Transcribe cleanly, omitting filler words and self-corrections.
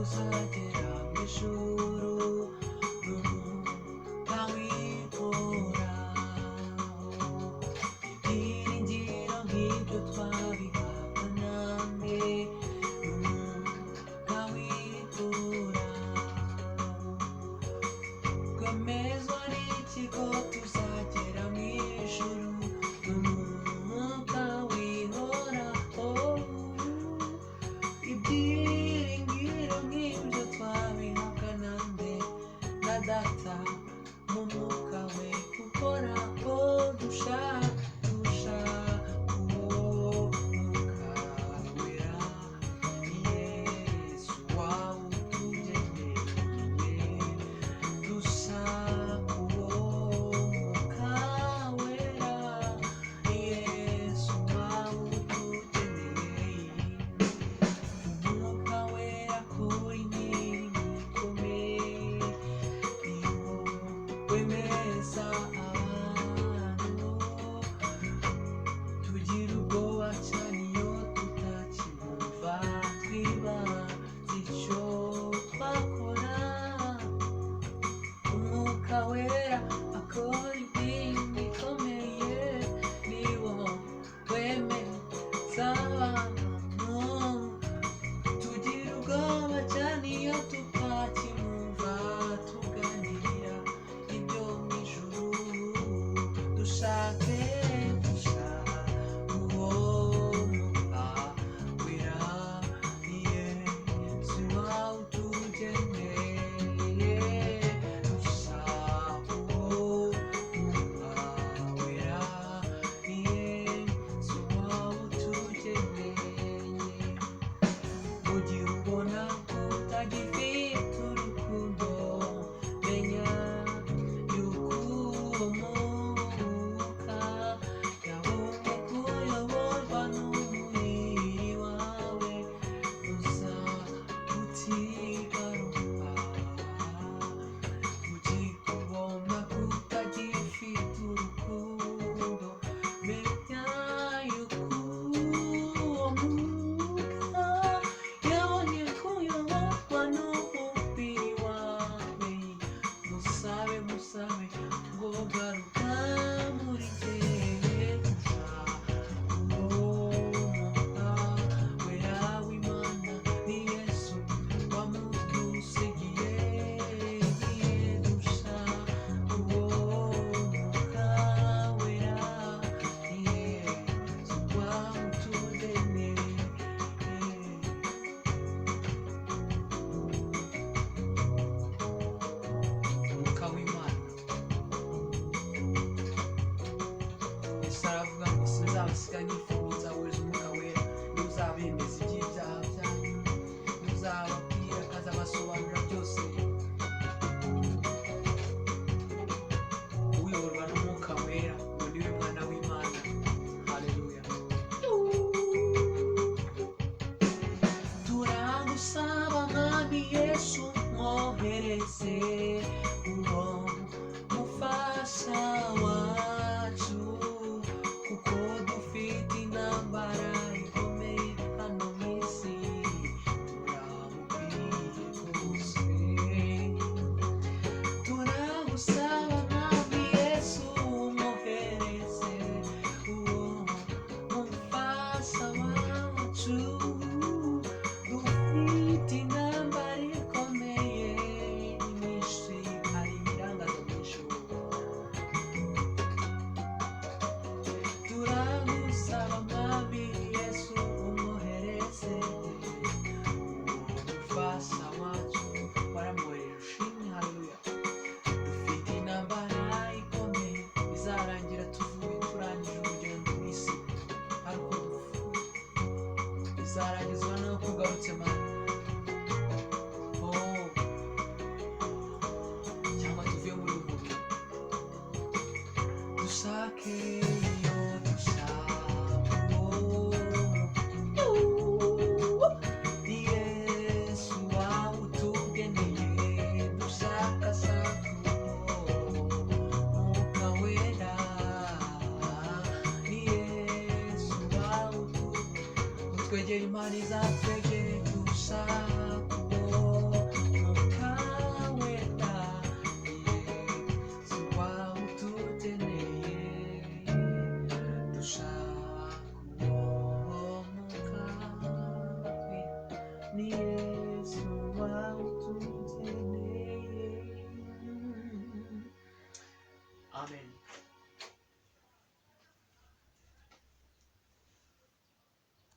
tuzagera mu ijuru n'umwuka w'ihoraho. Ibyiringiro nk'ibyo twabihabwa namwe n'umwuka w'ihoraho. Twemezwa n'iki ko tuzagera mu ijuru n'umwuka w'ihoraho? Ibyiringiro nk'ibyo twabihabwa nande? Na Data mu mwuka we uhoraho. Dushaka, dushaka uwo mwuka wera, ni Yesu wawutugeneye. Dushaka uwo mwuka wera, ni Yesu wawutugeneye. Umwuka wera kuri imirimo ikomeye, niwo wemeza abantu. Tugira ubwoba cyane iyo tutakimwumva, twibaza icyo twakora. Umwuka wera akora imirimo ikomeye, niwo wemeza abantu. Tugira ubwoba cyane iyo tutakimwumva tuganira ibyo mu ijuru. Dushake, dushaka uwo mwuka wera, ni Yesu wawutugeneye. Dushaka uwo mwuka wera, ni Yesu wawutugeneye. Mu gihe ubona ko utagifite urukundo, menya yuko uwo mwuka yabonye kuyoborwa n'umubiri wawe uza utigaruka. Mu gihe ubona ko utagifite urukundo, menya yuko uwo mwuka yabonye kuyoborwa n'umubiri wawe. Musabe, musabe ngo garuka muri jye. Uwo mwuka wera w'Imana ni Yesu wamudusigiye. Dushaka uwo mwuka wera, ni Yesu wawutugeneye. Umwuka w'Imana, Yesu aravuga ngo sinzabasiga nk'imfubyi, nzabohereza umwuka wera, niwe uzabemeza iby'ibyaha byanyu, niwe uzababwira akazabasobanurira byose. Uyoborwa n'umwuka wera ngo niwe mwana w'Imana. Haleluya. Turagusaba Mwami Yesu, mwohereze uwo mufasha wacu, kuko dufite intambara ikomeye hano mu isi, turamukwiye rwose. Turagusaba Mwami Yesu, mwohereze uwo mufasha wacu, dufite intambara ikomeye nyinshi, hari ibirangaza byinshi. Turagusaba Mwami Yesu, umwohereze uwo mufasha wacu, waramwohereje, ushimwe. Haleluya. Dufite intambara ikomeye izarangira tuvuye, turangije urugendo mu isi, ariko dupfuye izarangizwa nuko ugarutse Mana. Oh, cyangwa tuvuye muri uyu mubiri. Dushake iyo, dushaka uwo ni Yesu wawutugeneye. Dushaka shaka uwo mwuka wera, ni Yesu wawutugeneye. Twegere Imana izatwegere, dushaka